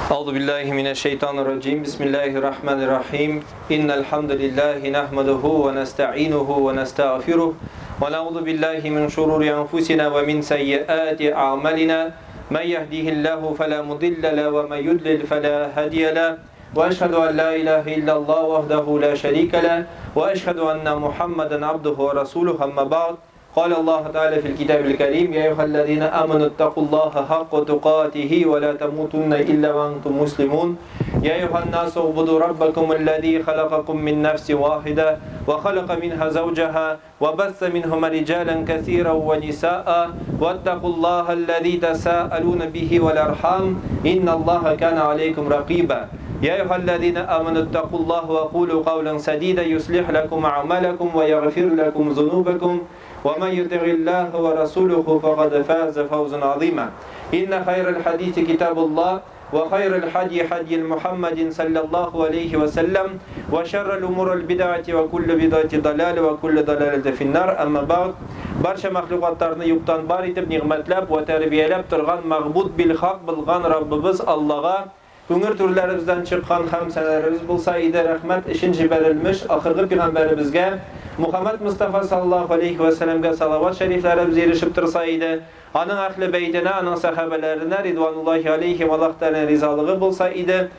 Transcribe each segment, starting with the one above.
أعوذ بالله من الشيطان الرجيم بسم الله الرحمن الرحيم إن الحمد لله نحمده ونستعينه ونستغفره ونعوذ بالله من شرور أنفسنا ومن سيئات أعمالنا من يهديه الله فلا مضل له ومن يضلل فلا هادي له وأشهد أن لا إله إلا الله وحده لا شريك له وأشهد أن محمدا عبده ورسوله أما بعد قال الله تعالى في الكتاب الكريم يا أيها الذين آمنوا اتقوا الله حق تقاته ولا تموتن إلا وأنتم مسلمون يا أيها الناس اعبدوا ربكم الذي خلقكم من نفس واحدة وخلق منها زوجها وبث منهما رجالا كثيرا ونساء واتقوا الله الذي تساءلون به والأرحام إن الله كان عليكم رقيبا يا أيها الذين آمنوا اتقوا الله وقولوا قولا سديدا يصلح لكم أعمالكم ويغفر لكم ذنوبكم ومن يطع الله ورسوله فقد فاز فوزا عظيما إن خير الحديث كتاب الله وخير الحدي حدي محمد صلى الله عليه وسلم وشر الأمور البدعة وكل بدعة ضلالة وكل ضلالة في النار أما بعد Барча мәхлукатларны юктан бар итеп, нигъмәтләп вә тәрбияләп торган мәгъбуд бил хак булган Раббыбыз Аллага күңел түрләребездән чыккан һәм сәнәләребез булса иде, рәхмәт өчен җибәрелмеш ахыргы пигамбәребезгә Мухаммад Мустафа саллаллаһу алейхи вә сәлләмгә салават шәрифләребез ирешеп торса иде, аның әһле бәйтенә, аның сәхабәләренә ридвануллаһи алейхим Аллаһ Тәгаләнең ризалыгы булса иде.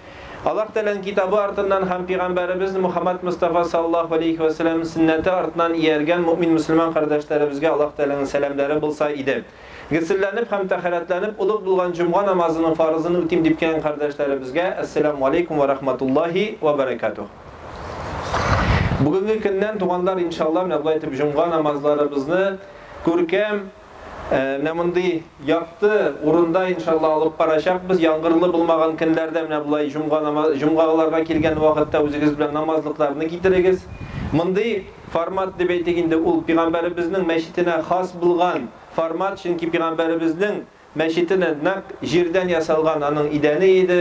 Аллаһ Тәгаләнең китабы артыннан һәм пигамбәребез Мухаммад Мустафа саллаллаһу алейхи вә сәлләм сөннәте артыннан ияргән мөэмин мөселман кардәшләребезгә Аллаһ Тәгаләнең сәламләре булса иде. Гөселләнеп һәм тәһарәтләнеп олуг булган җомга намазының фарызын үтим дип килгән кардәшләребезгә әссәламү алейкум вә рахматуллаһи вә бәрәкәтүһ. Бүгенге көннән туганнар иншалла менә болай итеп җомга намазларыбызны күркәм менә мондый якты урында иншалла алып барачакбыз. Яңгырлы булмаган көннәрдә менә болай җомга намаз җомгаларга килгән вакытта үзегез белән намазлыкларны китерегез. Мондый формат дип әйтик инде ул пәйгамбәребезнең мәчетенә хас булган формат, чөнки пәйгамбәребезнең мәчетенә нәкъ җирдән ясалган аның идәне иде.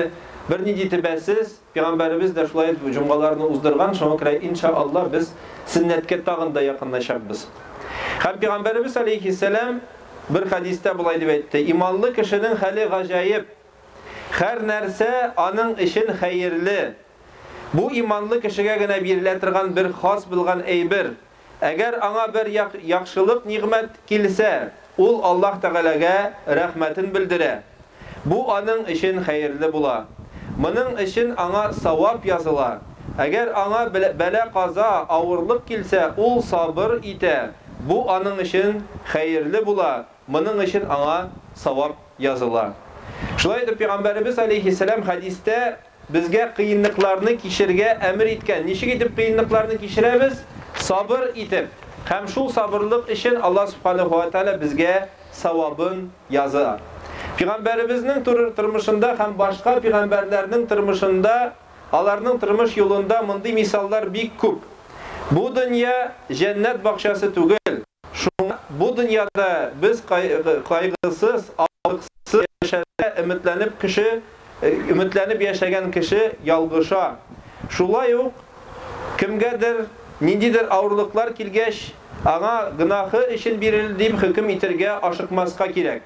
Бернинди төбәсез пәйгамбәребез дә шулай итеп җомгаларны уздырган. Шуңа күрә иншалла без сөннәткә тагын да якынлашабыз. Һәм пәйгамбәребез алейхиссалам бер хадистә болай дип әйтте: иманлы кешенең хәле гаҗәеп. Һәр нәрсә аның өчен хәерле. Бу иманлы кешегә генә бирелә торган бер хас булган әйбер. Әгәр аңа бер яхшылык нигъмәт килсә, ул Аллаһ Тәгаләгә рәхмәтен белдерә. Бу аның өчен хәерле була. Моның өчен аңа савап языла. Әгәр аңа бәла каза, авырлык килсә, ул сабыр итә. Бу аның өчен хәерле була. Моның өчен аңа савап языла. Шулай итеп пәйгамбәребез алейхиссалам хадистә безгә кыенлыкларны кичергә әмер иткән. Ничек итеп кыенлыкларны кичерәбез? Сабыр итеп. Һәм шул сабырлык өчен Аллаһ субханаһу ва тааля безгә савабын яза. Пәйгамбәребезнең тормышында һәм башка пәйгамбәрләрнең тормышында, аларның тормыш юлында мондый мисаллар бик күп. Бу дөнья җәннәт бакчасы түгел. Шуңа бу дөньяда без кайгысыз, авырлыксыз яшәргә өметләнеп кеше, өметләнеп яшәгән кеше ялгыша. Шулай ук кемгәдер ниндидер авырлыклар килгәч, аңа гөнаһы өчен бирелде дип хөкем итәргә ашыкмаска кирәк.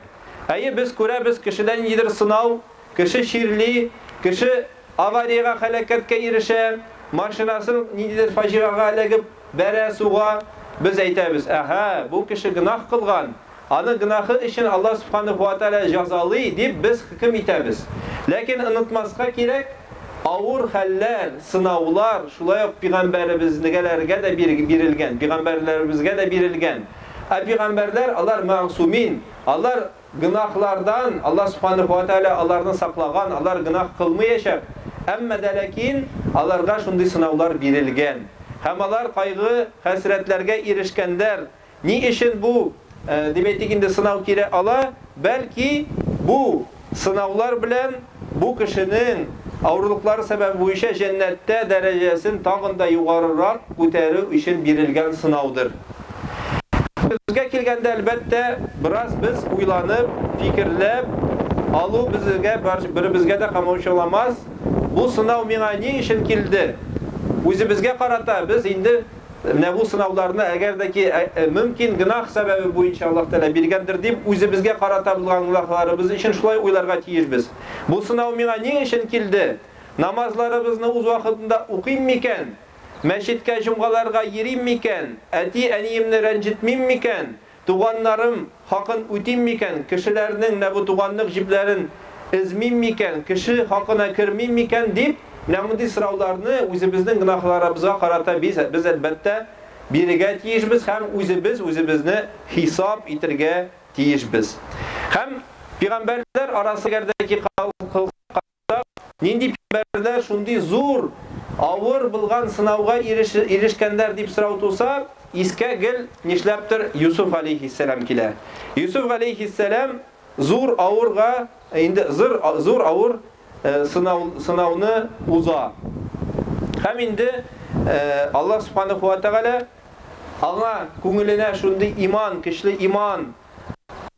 Әйе, без күрәбез кешедән ниндидер сынау, кеше чирли, кеше авариягә, һәлакәткә ирешә, машинасын ниндидер фаҗигагә эләгеп бәрә суга. Без әйтәбез, әһә, бу кеше гөнаһ кылган, аны гөнаһы өчен Аллаһ субханаһу ва тааля җәзалый дип без хөкем итәбез. Ләкин онытмаска кирәк, авыр хәлләр, сынаулар шулай ук пәйгамбәребезнегеләргә дә бирелгән, пәйгамбәрләребезгә дә бирелгән. Ә пәйгамбәрләр алар мәгъсумин, алар гөнаһлардан Аллаһ субханаһу ва тааля аларны саклаган, алар гөнаһ кылмаячак. Әмма дә ләкин аларга шундый сынаулар бирелгән. Һәм алар кайгы, хәсрәтләргә ирешкәннәр. Ни өчен бу, дип әйтик инде, сынау килә ала? Бәлки бу сынаулар белән бу кешенең авырлыклары сәбәбе буенча җәннәттә дәрәҗәсен тагын да югарырак күтәрү өчен бирелгән сынаудыр. Безгә килгәндә, әлбәттә, бераз без уйланып, фикерләп алу безгә беребезгә дә камаучаламас. Бу сынау миңа ни өчен килде? Үзебезгә карата без инде Менә бу сынауларны әгәр дә ки мөмкин гөнаһ сәбәбе буенча Аллаһ Тәгалә биргәндер дип, үзебезгә карата булган гөнаһларыбыз өчен шулай уйларга тиешбез. Бу сынау миңа ни өчен килде? Намазларыбызны үз вакытында укыйм микән? Мәчеткә җомгаларга йөрим микән? Әти-әниемне рәнҗетмим микән? Туганнарым хакын үтим микән? Кешеләрнең менә бу туганлык җепләрен өзмим микән? Кеше хакына кермим микән? Дип, менә мондый сорауларны үзебезнең гөнаһларыбызга карата без, без әлбәттә, бирергә тиешбез һәм үзебез үзебезне хисап итергә тиешбез. Һәм пигамбәрләр арасы әгәр дә ки кылсак, нинди пигамбәрләр шундый зур, авыр булган сынауга ирешкәннәр дип сорау туса, искә гел нишләптер Юсуф галәйһиссәлам килә. Юсуф галәйһиссәлам зур авырга, инде зур, зур авыр сынау, сынауны уза. Һәм инде Аллаһ субханаху ва тәгалә аңа күңеленә шундый иман, көчле иман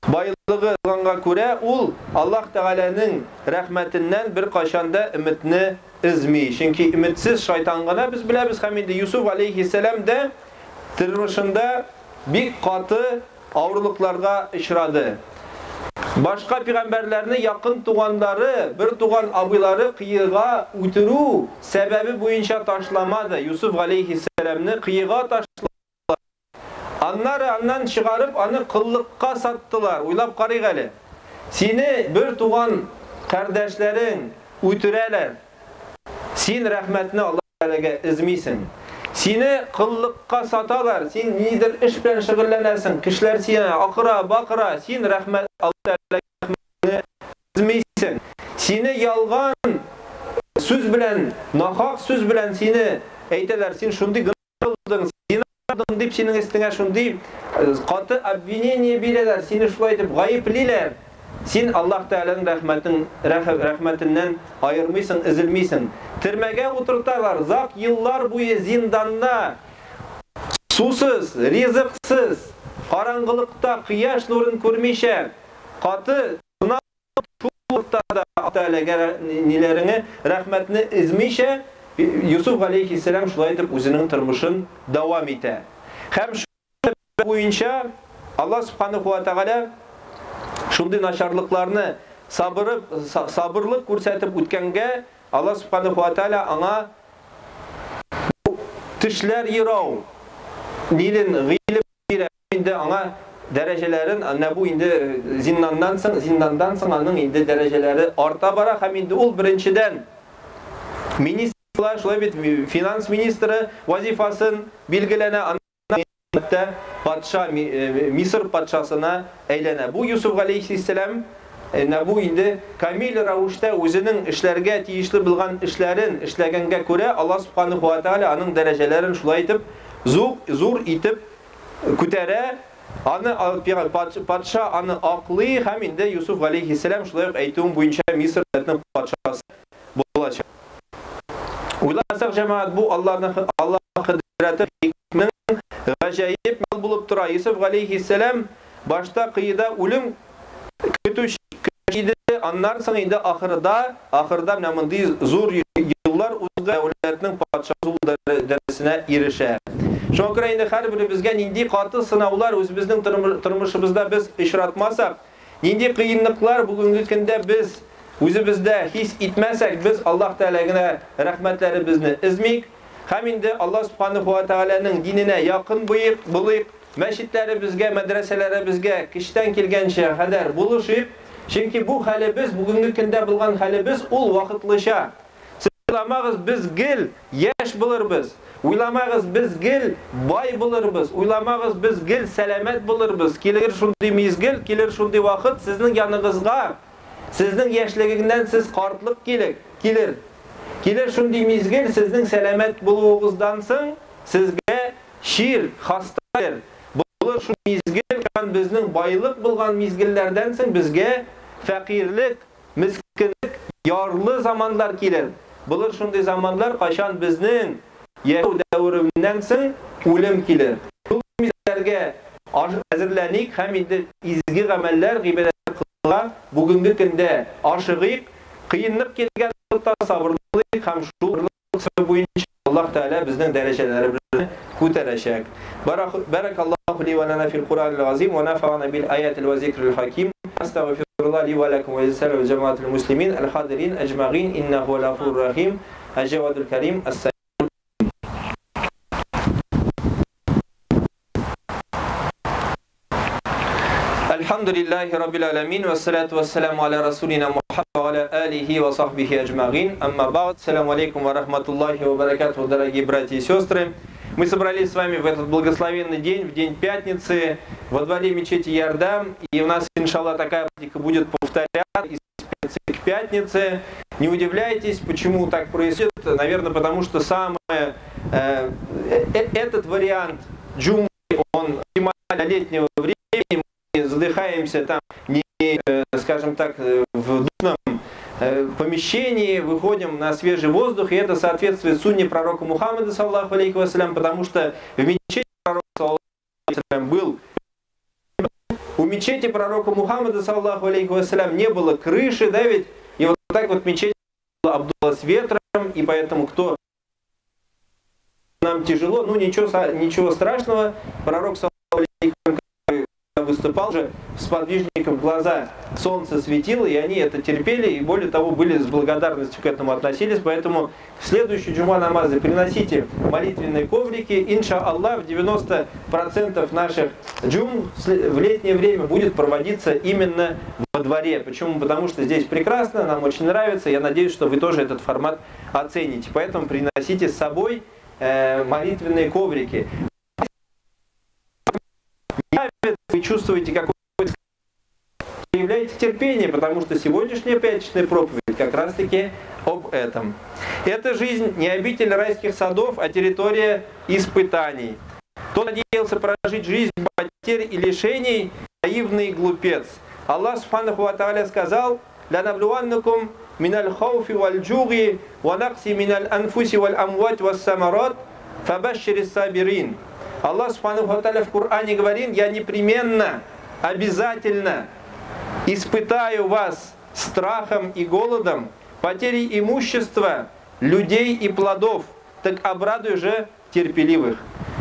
байлыгы булганга күрә, ул Аллаһ Тәгаләнең рәхмәтеннән беркайчан да өметне өзми. Чөнки өметсез шайтан гына без беләбез һәм инде Юсуф галәйһиссәлам дә тормышында бик каты авырлыкларга очрады. Башка пигамбәрләрне якын туганнары, бертуган абыйлары кыега үтерү сәбәбе буенча ташламады, Юсуф галәйһиссәламне кыега ташладылар. Аннары аннан чыгарып, аны коллыкка саттылар. Уйлап карыйк әле. Сине бер туган кардәшләрең үтерәләр. Син рәхмәтне Аллаһ Тәгаләгә өзмисең. Сине коллыкка саталар, син ниндидер эш белән шөгыльләнәсең, кешеләр сиңа акыра, бакыра, син рәхмәт Аллаһ Тәгаләгә рәхмәтне өзмисең. Сине ялган сүз белән, нахак сүз белән сине әйтәләр, син шундый кылдың, зина кылдың дип синең өстеңә шундый каты обвинение бирәләр, сине шулай итеп гаеплиләр. Син Аллаһ Тәгаләнең рәхмәтен, рәхмәтеннән аермыйсың, өзелмисең. Төрмәгә утырталар, озак еллар буе зинданда, сусыз, ризыксыз, караңгылыкта, кояш нурын күрмичә, каты сынау. Шул вакытта да Аллаһ Тәгаләгә ниләреңе, рәхмәтне өзмичә, Юсуф галәйһиссәлам шулай итеп үзенең тормышын дәвам итә. Һәм шул сәбәп буенча Аллаһ Сүбхәнәһү вә Тәгалә шундый начарлыкларны сабырып, сабырлык күрсәтеп үткәнгә, Аллаһ Сүбхәнәһү вә Тәгалә аңа бу төшләр юрау нилен, гыйлем бирә. Инде аңа дәрәҗәләрен, менә бу инде зинданнан соң, зинданнан соң аның инде дәрәҗәләре арта бара һәм инде ул беренчедән министр була, шулай бит, финанс министры вазифасын билгеләнә, аннан хәтта патша, Мисыр патшасына әйләнә. Бу Юсуф галәйһиссәлам, менә бу инде камил рәвештә үзенең эшләргә тиешле булган эшләрен эшләгәнгә күрә, Аллаһ субханаһу ва тәгалә аның дәрәҗәләрен шулай итеп зур, зур итеп күтәрә, аны патша аны аклый һәм инде Юсуф галәйһиссәлам шулай ук әйтүем буенча Мисыр дәүләтенең патшасы булачак. Уйласак, җәмәгать, бу Аллаһның Аллаһ кодрәте хикмәтенең гаҗәеп мисал булып тора. Юсуф галәйһиссәлам башта кыеда үлем көтүче кеше иде, аннан соң инде ахырда, ахырда менә мондый зур еллар узгач дәүләтнең патшасы булу дәрәҗәсенә ирешә. Шуңа күрә инде һәрберебезгә нинди каты сынаулар үзебезнең тормышыбызда без очратмасак, нинди кыенлыклар бүгенге көндә без үзебездә хис итмәсәк, без Аллаһ Тәгаләгә генә рәхмәтләребезне өзмик һәм инде Аллаһ Субханаһу ва Тәгаләнең диненә якын булыйк, Мәчетләребезгә, мәдрәсәләребезгә көчтән килгәнчә кадәр булышыйк, чөнки бу хәлебез, бүгенге көндә булган хәлебез ул вакытлыча. Сез уйламагыз, без гел яшь булырбыз, уйламагыз, без гел бай булырбыз, уйламагыз, без гел сәламәт булырбыз. Килер шундый мизгел, килер шундый вакыт, сезнең яныгызга, сезнең яшьлегеңнән сез картлык килер, килер. Килер шундый мизгел, сезнең сәламәт булуыгыздан соң, сезгә Чир, хаста булыр шул мизгел, кайчан безнең байлык булган мизгелләрдән соң безгә фәкыйрьлек, мескенлек, ярлы заманнар килер. Булыр шундый заманнар, кайчан безнең яшәү дәвереннән соң үлем килер. Шул мизгелләргә әзерләник һәм инде изге гамәлләр, гыйбадәтләр кылырга бүгенге көндә ашыгыйк. Кыенлык килгән вакытта сабырлы булыйк һәм шул буенча Аллаһ. Аллаһ Тәгалә безнең дәрәҗәләребезне күтәрәчәк. Бәрәкаллаһу ли ва лана фил Куранил газим ва нафа'ана бил аятил ва зикрил хаким. Астагфируллаһ ли ва лакум ва лисаирил җәмәгатил муслимин әл-хадирин әҗмәгыйн иннәһу һуәл гафурур рахим. Әл-Җәвадул Кәрим. Әлхәмдүлилләһи раббил әләмин вәссәлату вәссәламу аля расулина Мухаммад ва аля алихи ва сахбихи аджмагин. Амма ба'д. Саляму алейкум ва рахматуллахи ва баракатуху, дорогие братья и сестры. Мы собрались с вами в этот благословенный день, в день пятницы, во дворе мечети Ярдам. И у нас, иншаллах, такая практика будет повторяться из пятницы к пятнице. Не удивляйтесь, почему так происходит. Наверное, потому что самое, этот вариант джумы, он оптимален летнего времени. Мы задыхаемся там, не, скажем так, в душном помещении, выходим на свежий воздух, и это соответствует сунне пророка Мухаммада, саллаллаху алейхи вассалям, потому что в мечети пророка, саллаллаху алейхи вассалям, был. У мечети пророка Мухаммада, саллаллаху алейхи вассалям, не было крыши, да ведь? И вот так вот мечеть обдулась ветром, и поэтому кто нам тяжело, ну ничего страшного, пророк, саллаллаху алейхи вассалям, выступал же с подвижником, глаза солнце светило, и они это терпели, и более того, были с благодарностью к этому относились. Поэтому в следующую джума намазы приносите молитвенные коврики. Инша Аллах, в 90% наших джум в летнее время будет проводиться именно во дворе. Почему? Потому что здесь прекрасно, нам очень нравится. Я надеюсь, что вы тоже этот формат оцените. Поэтому приносите с собой молитвенные коврики. Вы чувствуете какое-то, проявляете терпение, потому что сегодняшняя пятничная проповедь как раз-таки об этом. Эта жизнь не обитель райских садов, а территория испытаний. Кто надеялся прожить жизнь потерь и лишений, наивный глупец. Аллах субханаху ва тааля сказал: «Ланаблуаннакум миналь хауфи валь джуги ва накси миналь анфуси валь амват вас самарат фабашширис сабирин». Аллах субханаху ва тааля в Коране говорит: я непременно, обязательно испытаю вас страхом и голодом, потерей имущества, людей и плодов, так обрадуй же терпеливых.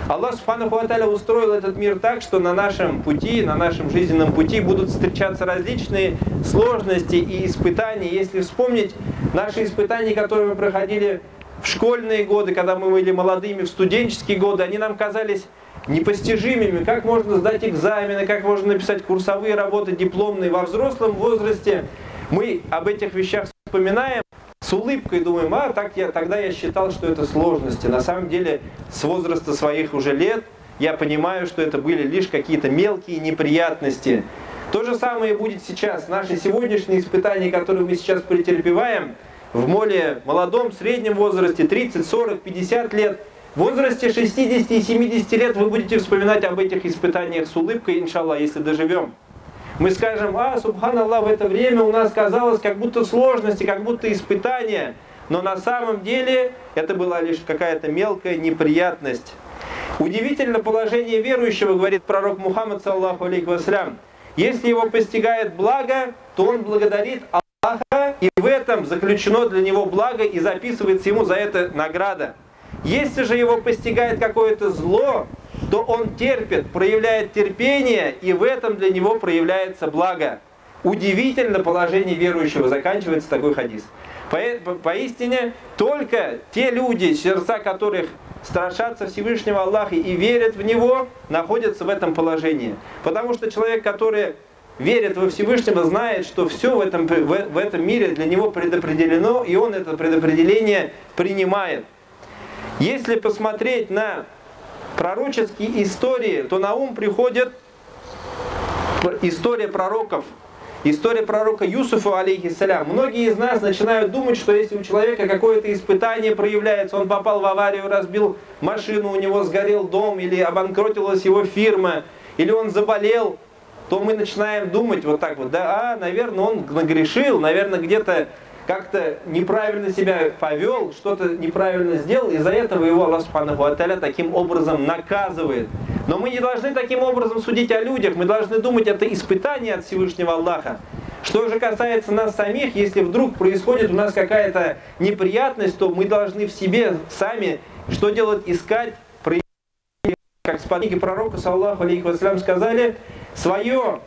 Аллах субханаху ва тааля устроил этот мир так, что на нашем пути, на нашем жизненном пути будут встречаться различные сложности и испытания. Если вспомнить наши испытания, которые мы проходили в школьные годы, когда мы были молодыми, в студенческие годы, они нам казались непостижимыми. Как можно сдать экзамены, как можно написать курсовые работы, дипломные. Во взрослом возрасте мы об этих вещах вспоминаем с улыбкой, думаем: а, так я, тогда я считал, что это сложности. На самом деле, с возраста своих уже лет я понимаю, что это были лишь какие-то мелкие неприятности. То же самое будет сейчас. Наши сегодняшние испытания, которые мы сейчас претерпеваем, в более молодом, среднем возрасте, 30, 40, 50 лет, в возрасте 60 и 70 лет вы будете вспоминать об этих испытаниях с улыбкой, иншаллах, если доживем. Мы скажем: а, субханаллах, в это время у нас казалось, как будто сложности, как будто испытания, но на самом деле это была лишь какая-то мелкая неприятность. Удивительно положение верующего, говорит пророк Мухаммад, саллаллаху алейхи вассалям. Если его постигает благо, то он благодарит Аллаха, и в этом заключено для него благо, и записывается ему за это награда. Если же его постигает какое-то зло, то он терпит, проявляет терпение, и в этом для него проявляется благо. Удивительно положение верующего, заканчивается такой хадис. Поистине, только те люди, сердца которых страшатся Всевышнего Аллаха и верят в Него, находятся в этом положении. Потому что человек, который верит во Всевышнего, знает, что все в этом мире для него предопределено, и он это предопределение принимает. Если посмотреть на пророческие истории, то на ум приходит история пророков. История пророка Юсуфа, алейхиссалям. Многие из нас начинают думать, что если у человека какое-то испытание проявляется, он попал в аварию, разбил машину, у него сгорел дом, или обанкротилась его фирма, или он заболел, то мы начинаем думать вот так вот: да, наверное, он нагрешил, наверное, где-то как-то неправильно себя повел, что-то неправильно сделал, из-за этого его Аллах субханаху ва тааля таким образом наказывает. Но мы не должны таким образом судить о людях, мы должны думать, это испытание от Всевышнего Аллаха. Что же касается нас самих, если вдруг происходит у нас какая-то неприятность, то мы должны в себе сами что делать? Искать, как сподвижники пророка, саллаллаху алейхи вассалям, сказали, свое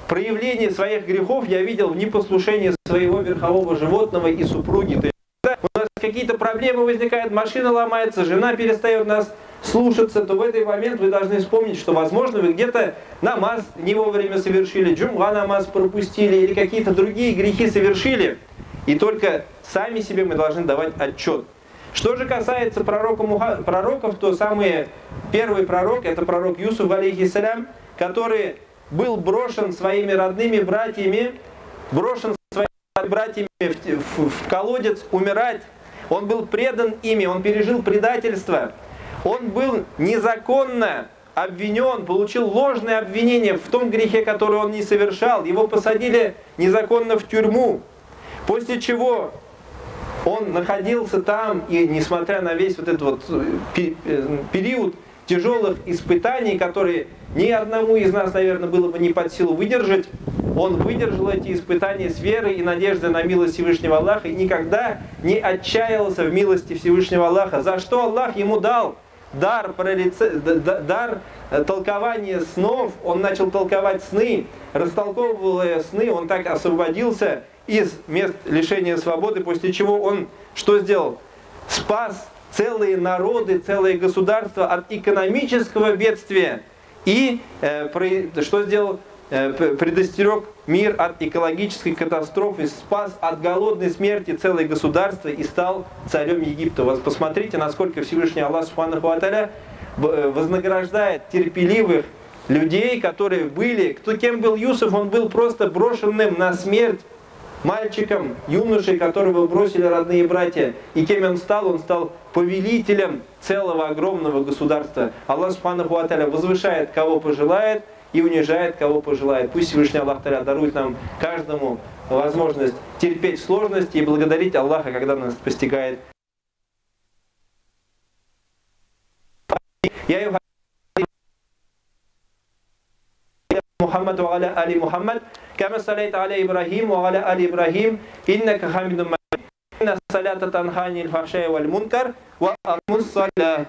проявление своих грехов я видел в непослушении своего верхового животного и супруги. То есть, когда у нас какие-то проблемы возникают, машина ломается, жена перестает нас слушаться, то в этот момент вы должны вспомнить, что, возможно, вы где-то намаз не вовремя совершили, джумга намаз пропустили или какие-то другие грехи совершили. И только сами себе мы должны давать отчет. Что же касается пророков, то самый первый пророк, это пророк Юсуф, алейхиссалям, который был брошен своими родными братьями, брошен своими братьями в колодец умирать. Он был предан ими, он пережил предательство. Он был незаконно обвинен, получил ложное обвинение в том грехе, который он не совершал. Его посадили незаконно в тюрьму. После чего он находился там, и несмотря на весь вот этот вот период тяжелых испытаний, которые ни одному из нас, наверное, было бы не под силу выдержать, он выдержал эти испытания с верой и надеждой на милость Всевышнего Аллаха и никогда не отчаялся в милости Всевышнего Аллаха, за что Аллах ему дал дар, дар толкования снов. Он начал толковать сны, растолковывая сны, он так освободился из мест лишения свободы, после чего он что сделал? Спас целые народы, целые государства от экономического бедствия и что сделал? Предостерег мир от экологической катастрофы, спас от голодной смерти целое государство и стал царем Египта. Вот посмотрите, насколько Всевышний Аллах субханаху ва тааля вознаграждает терпеливых людей, которые были... Кто, кем был Юсуф? Он был просто брошенным на смерть мальчиком, юношей, которого бросили родные братья. И кем он стал? Он стал повелителем целого огромного государства. Аллах субханаху ва тааля возвышает, кого пожелает, и унижает, кого пожелает. Пусть Всевышний Аллах тааля дарует нам каждому возможность терпеть сложности и благодарить Аллаха, когда нас постигает. Мухаммад ва аля али Мухаммад, кама саллайта аля Ибрахим ва аля али Ибрахим, иннака хамидум маджид. Инна салята танха аниль фахшаи валь мункар, ва акимус саля.